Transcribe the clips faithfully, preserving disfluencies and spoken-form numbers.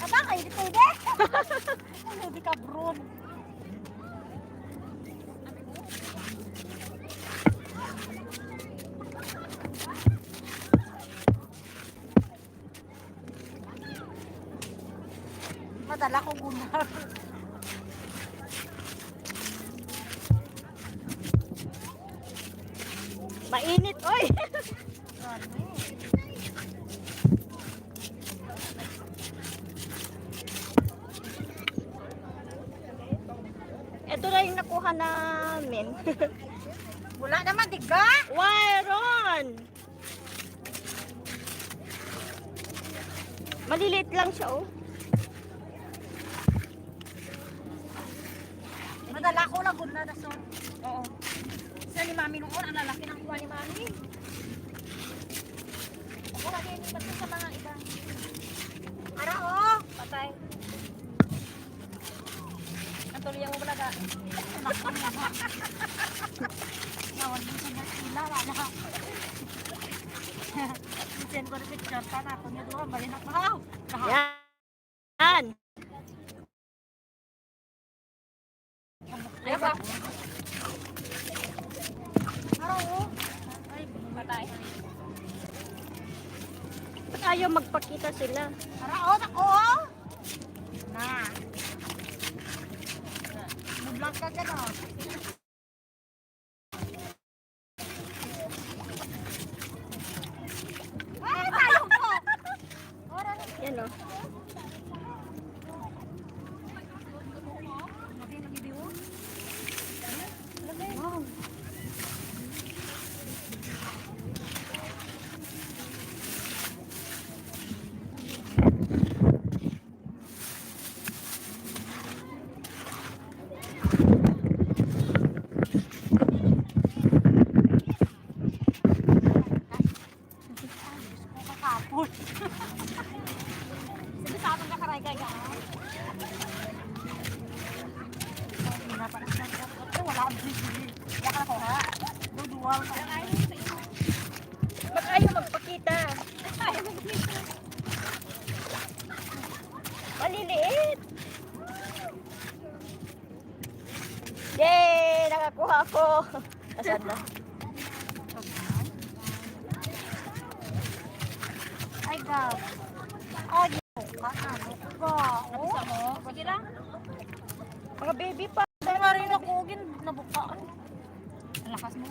Aba, kayo dito, ide. Ano, di ka, bro? Madala ko guna. Mainit, oy! Ito na yung nakuha namin. Wala naman, diga! Why, Ron? Maliliit lang siya, oh. Madala ko lang guna na, so. Oo. Siya ni Mami noon, ang lalaki ng kuha ni Mami. Ako lagi, inibat ko sa mga iba. Ara, oh! Patay. Ang tuloy ang ulaga. Nawan din sa Marcela, wala. Send ko na picture pa na ako niya doon, bali na ako. Yan. Ay, ba? Ay, patay. Ba't ayaw magpakita sila? Para, oh, ako, oh. Na. Mag-vlog ka dyan, oh. Ay, tayo po. Yan, oh. Wow. Kakapon. Sige, sa atin ka, karay, kaya. Wala ang bibili. Wala ka na kuha. Duduwal ka. Mag-ayaw magpakita. Maliliit. Yay! Nakakuha ako. Asan na? Ay, gab. Ay, buka na. Buka. Nabisa mo? Sige lang. Mga baby pa. Ay, marina ko, gin-, nabukaan. Ang lakas mo.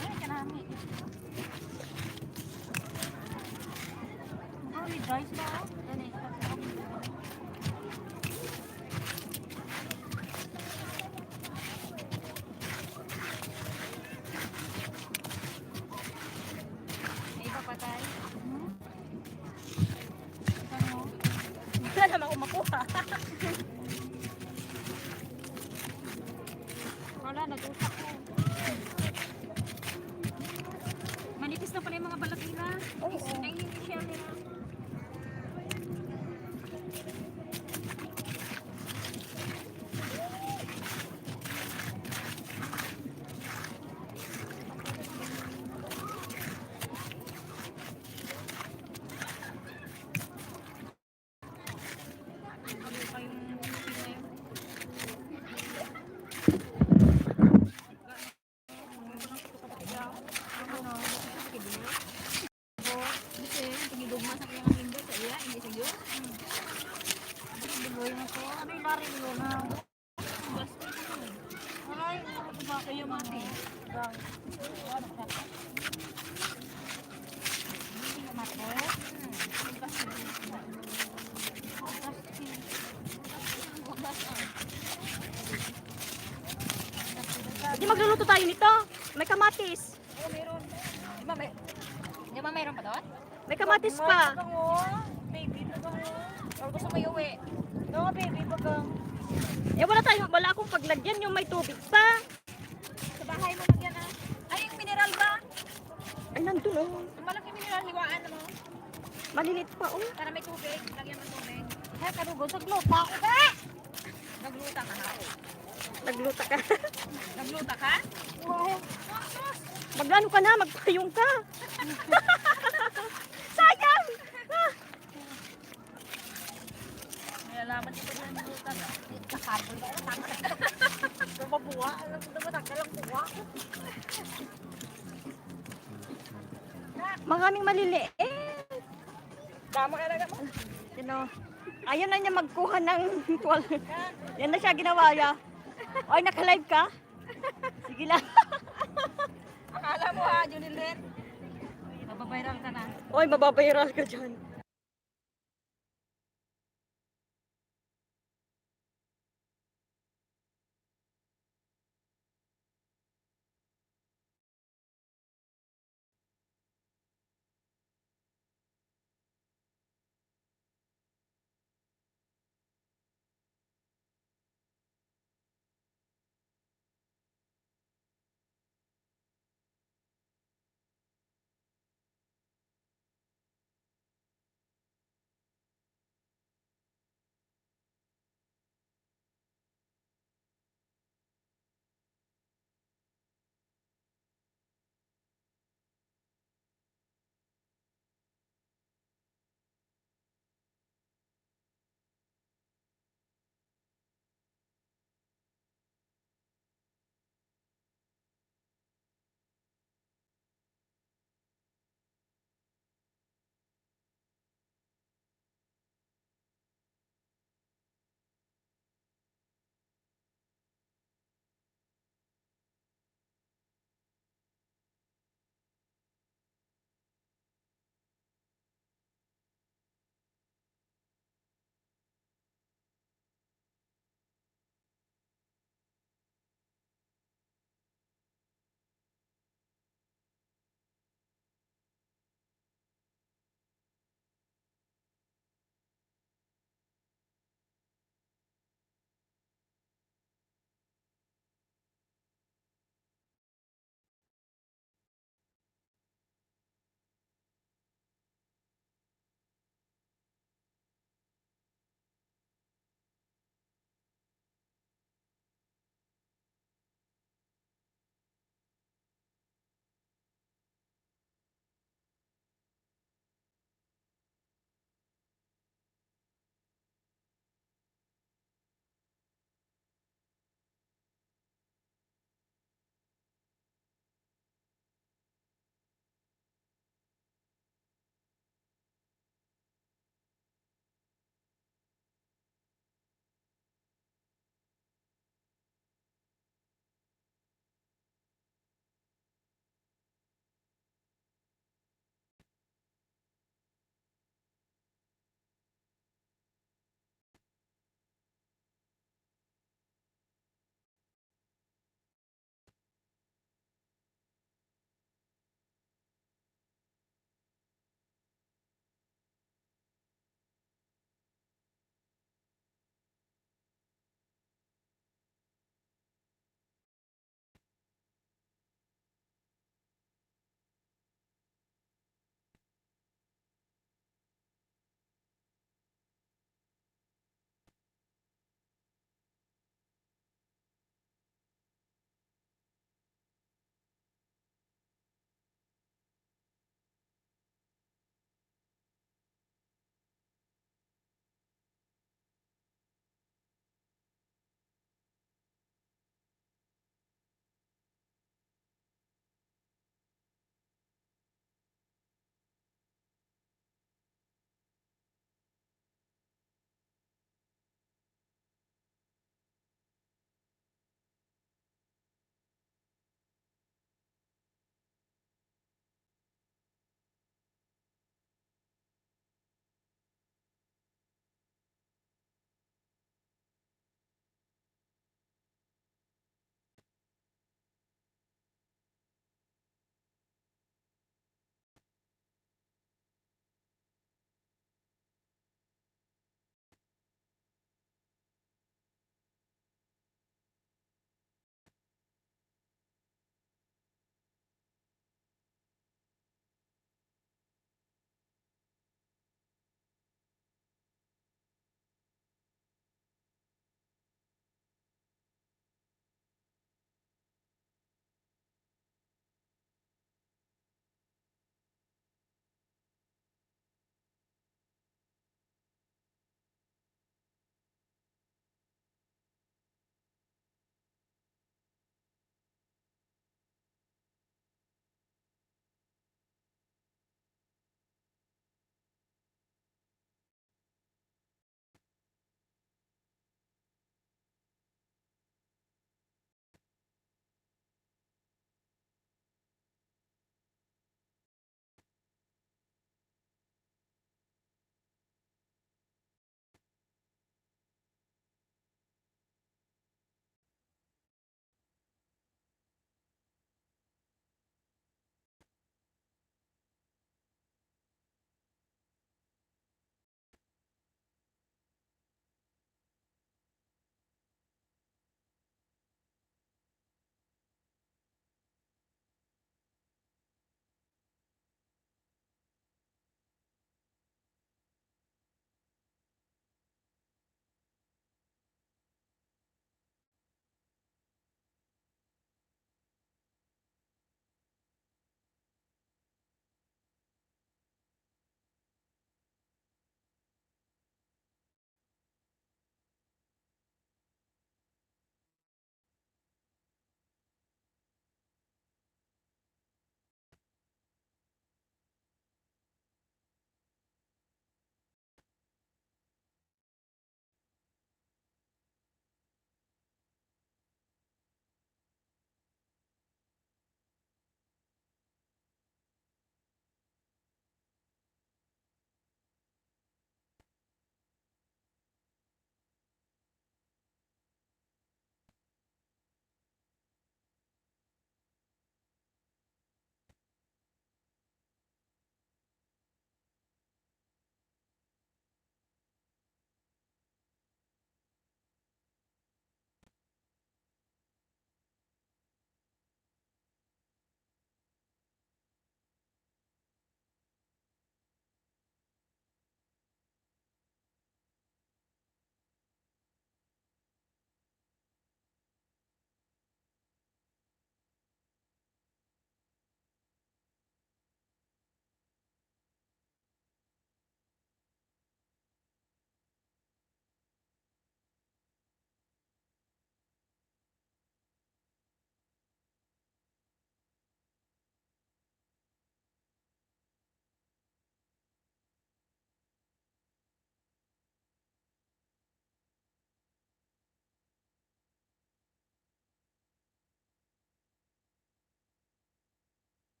Ay, kanami. Ang guys ba? May iba pa tayo. Wala naman akong makuha. Wala, nag-utak ko. Manipis na pala yung mga balat nila. Oo. Ay, hindi siya nila. Kasi, tigidugma sa kanyang pindot, sa iya, hindi sa iyo. Ano yung lari nyo na? Aray, ano ba kayo, mami? Di magluluto tayo nito. May kamatis. Oo, meron. May, di ba mayroon pa doon? May kamatis pa. Baby pa ka mo. Or gusto mo iuwi? No, baby pa ka. Eh, wala tayo, wala akong paglagyan yung may tubig pa. Sa bahay mo lagyan, ah. Ay, yung mineral ba? Ay, nandun, oh. Ang malaki mineral, hiwaan mo. Malilit pa, oh. Para may tubig, lagyan mo tubig. Ay, karugo, sagluta ako, ba? Nagluta ka, ha? Nagluta ka? Nagluta ka? Maglano ka na, magpayong ka. Sayang! May alaman di ba yung luta? Nakapon ako, tama. Mabuwa, alam mo naman, ang kalang buwa. Maraming maliliit. Damo na lang mo. Sino? Ayun na niya magkuha ng twelve. Yan na siya ginawa niya. Oy, naka-live ka? Sige lang. Akala mo ha, Junilin? Mababiral ka na. Oy, mababiral ka dyan.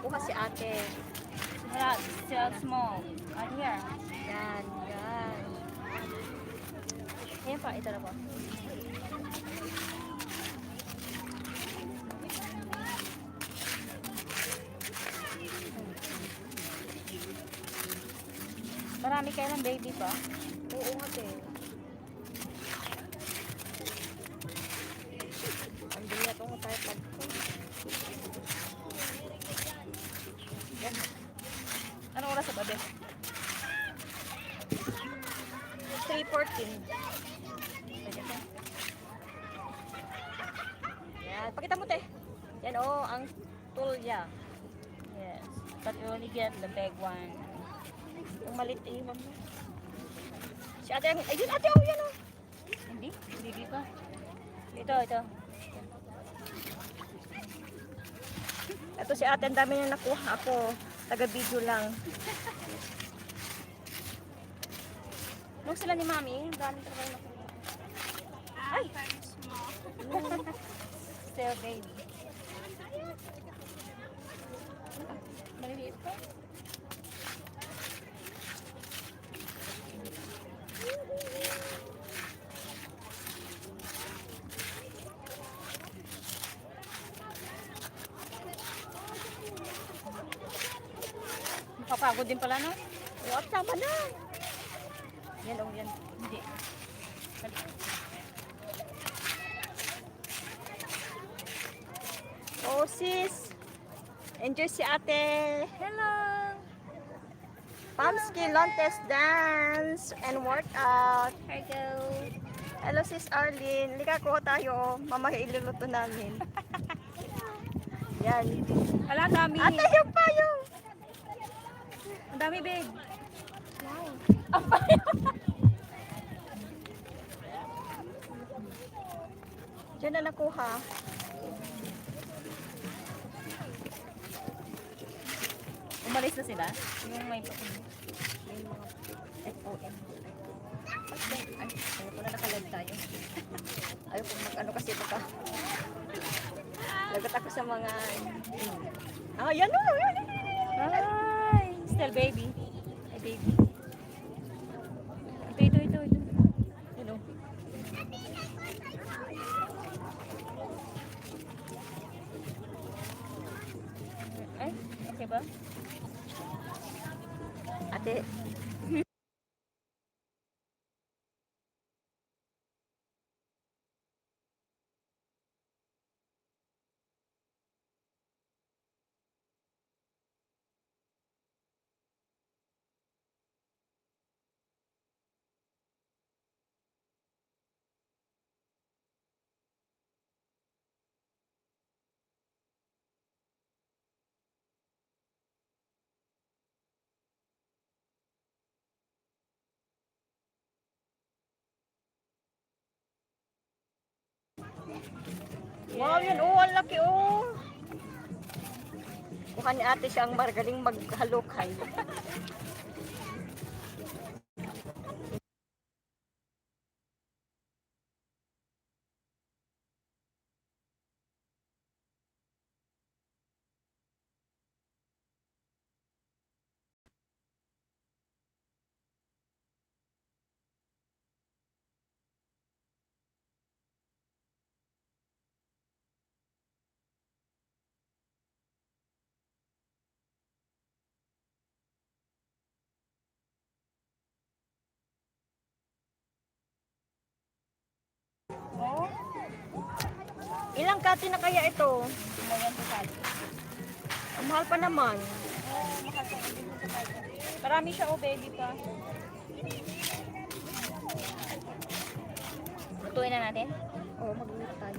Kuha si ate. Wala, still small. Right here. Yan, yan. Ayan pa, ito na po. Marami kayo ng baby pa? Oo nga, te. Ang dumi atong tayo pag-, Anong oras na ba, be? Three fourteen. Pwede pa. Yan. Pakita mo, te. Yan, oh, ang tulya. Yes. But we only get the big one. Yung maliit, iwan mo. Si ate, ang, ayun, ate, oh, yan, oh. Hindi, hindi pa. Ito, ito. Ito si ate, ang dami niya nakuha. Ako, taga-video lang. Nung sila ni Mami, ang daming trabaho na. Ay! Still baby. Maliliit pa. Makapagod din pala, no? What? Tama na. Yan, oh, yan. Hindi. Oh, sis. Enjoy si ate. Hello. Pamski Lontes dance and workout. Hello. Hello, sis Arlene. Lika ko tayo. Mamahi iluluto namin. Yan. Ala, dami. Ate, yung payo. Ang dami, babe. Wow. Ang payo. Diyan na nakuha. Umalis na sila? Yung may, may mga F O M. Ay, ano pala, naka-live tayo. Ayaw kong mag-ano kasi baka lagot ako sa mga, ah, yan o, yan, yan, yan, yan. Ay, still baby. Ay, baby. Ito, ito, ito, ito. Yun o. Ay, okay ba? Ate. Wow, yan, oh, ang laki, oh. Kuha ni ate siya ang magaling maghalukay. Oh. Ilang kati na kaya ito? Ayan, total. Ang mahal pa naman. Marami siya, oh, baby pa. Lutuin na natin? Oo, magluto tayo.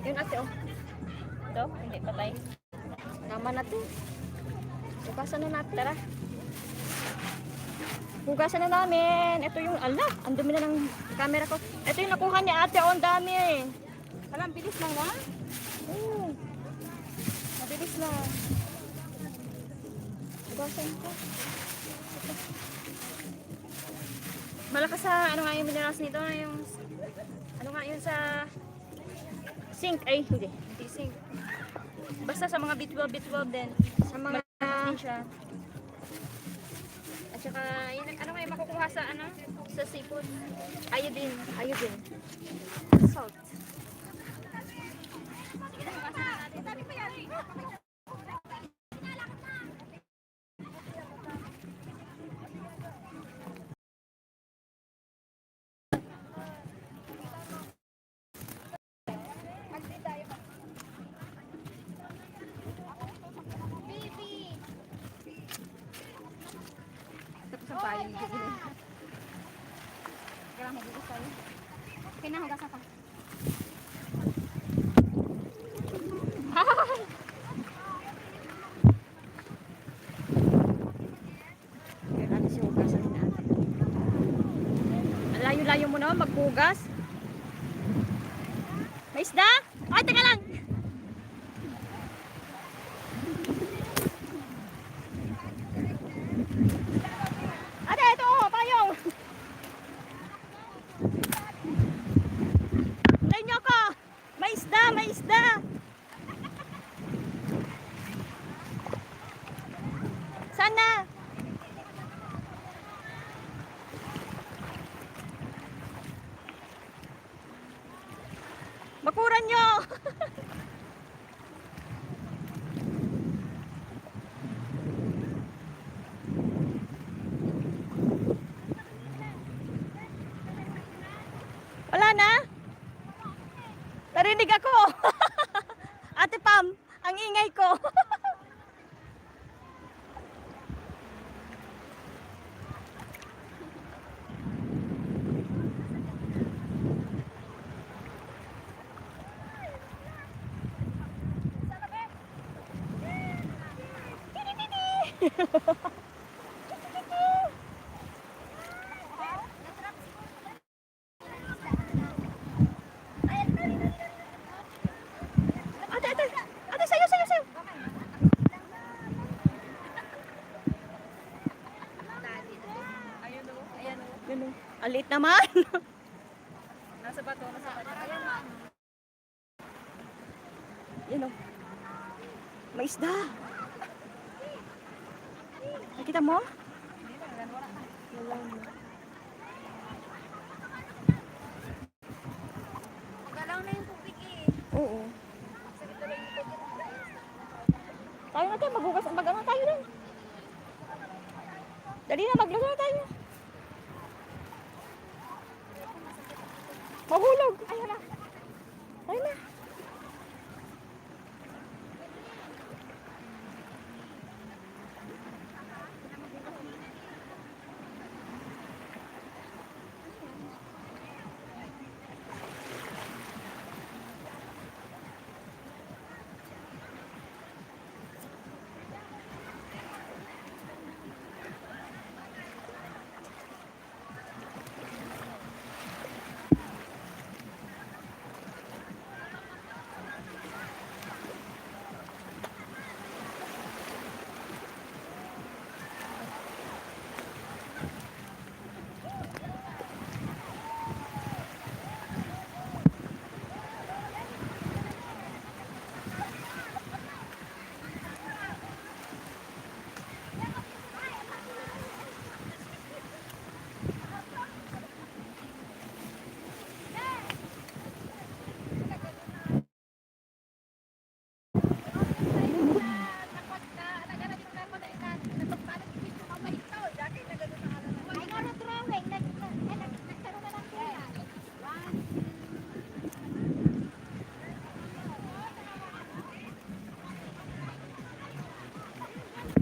Yun, ate, oh. Ito? Hindi, patay. Tama na to. Hugasan na natin. Tara. Hugasan na namin. Ito yung, ala, ang dumi na ng camera ko. Ito yung nakuha ni ate, oh, ang dami. Alam, bilis lang, ha? Oo. Mabilis lang. Hugasan ko. Malakas sa, ano nga yung minerals nito, yung, ano nga Yun sa sink, ay hindi, hindi sink. Basta sa mga B twelve, B twelve din. Sa mga Malakas din siya. At saka, yun, ano may makukuha sa, ano, sa seafood? Iodine. Iodine. Salt. Tapos ang payong ko. Kailangan mabukas tayo. Kinahugasan ka. Kaya ate, siya hugasan ni ate. Ang layo-layo mo naman maghugas. May isda? Ay, teka lang! Ate, ito, oh, payong! Tayo niyo ako! May isda! May isda! Sana! Bakuran nyo! Wala na? Narinig ako. Ate Pam, ang ingay ko. Ate, ate, ate, sayo, sayo, sayo. Ayan o. Ayan o. Ang liit naman. Nasa bato, nasa bato. Ayan o. Yan o. May isda. Nakita mo? Wala na. Magalang na yung tubig eh. Oo. Tayo na tayo, maghugas, mag-ano tayo dun. Dali na, magluto na tayo. Mahulog. Ay, hala. Tayo na.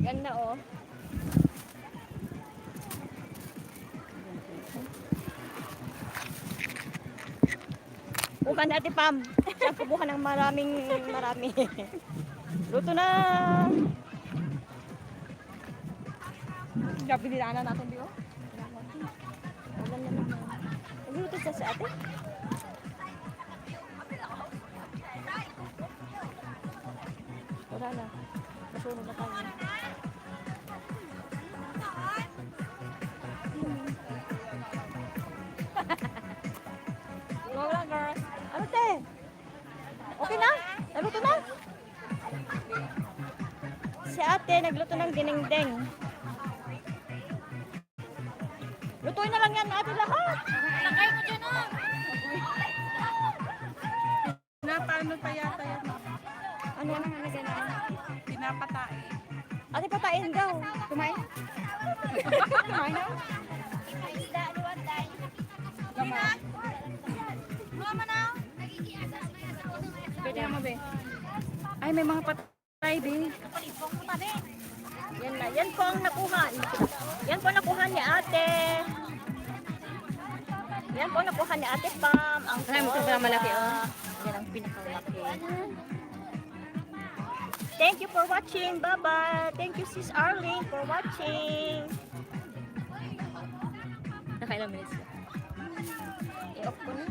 Ganda, oh. Bukan, Ate Pam. Siya ang kubuhan ng maraming marami. Luto na. Grabe, dinaanan natin, di, oh. Ulan na naman. Nagluto sa si ate? Wala na. Masunog na tayo. Go lang, girls. Okay na? Naluto na? Si ate nagluto ng dinengdeng. Lutuin na lang yan, ate, lahat. Lagay mo dyan, oh. Pinapaano pa yata yan? Ano? Pinapatae. Ate, patayin daw. Kumain? Kumain na? Isda, liwat, day. Mama na. Pwede naman, be. Ay, may mga pat- Ay, be. Yan na. Yan po ang nakuha. Yan po nakuha ni ate. Yan po nakuha ni ate Pam. Ang Ay, ito pala malaki, oh. Yan ang pinakamalaki. Thank you for watching. Bye-bye. Thank you, Sis Arlene, for watching. Nakailang minutes na? I-off ko na.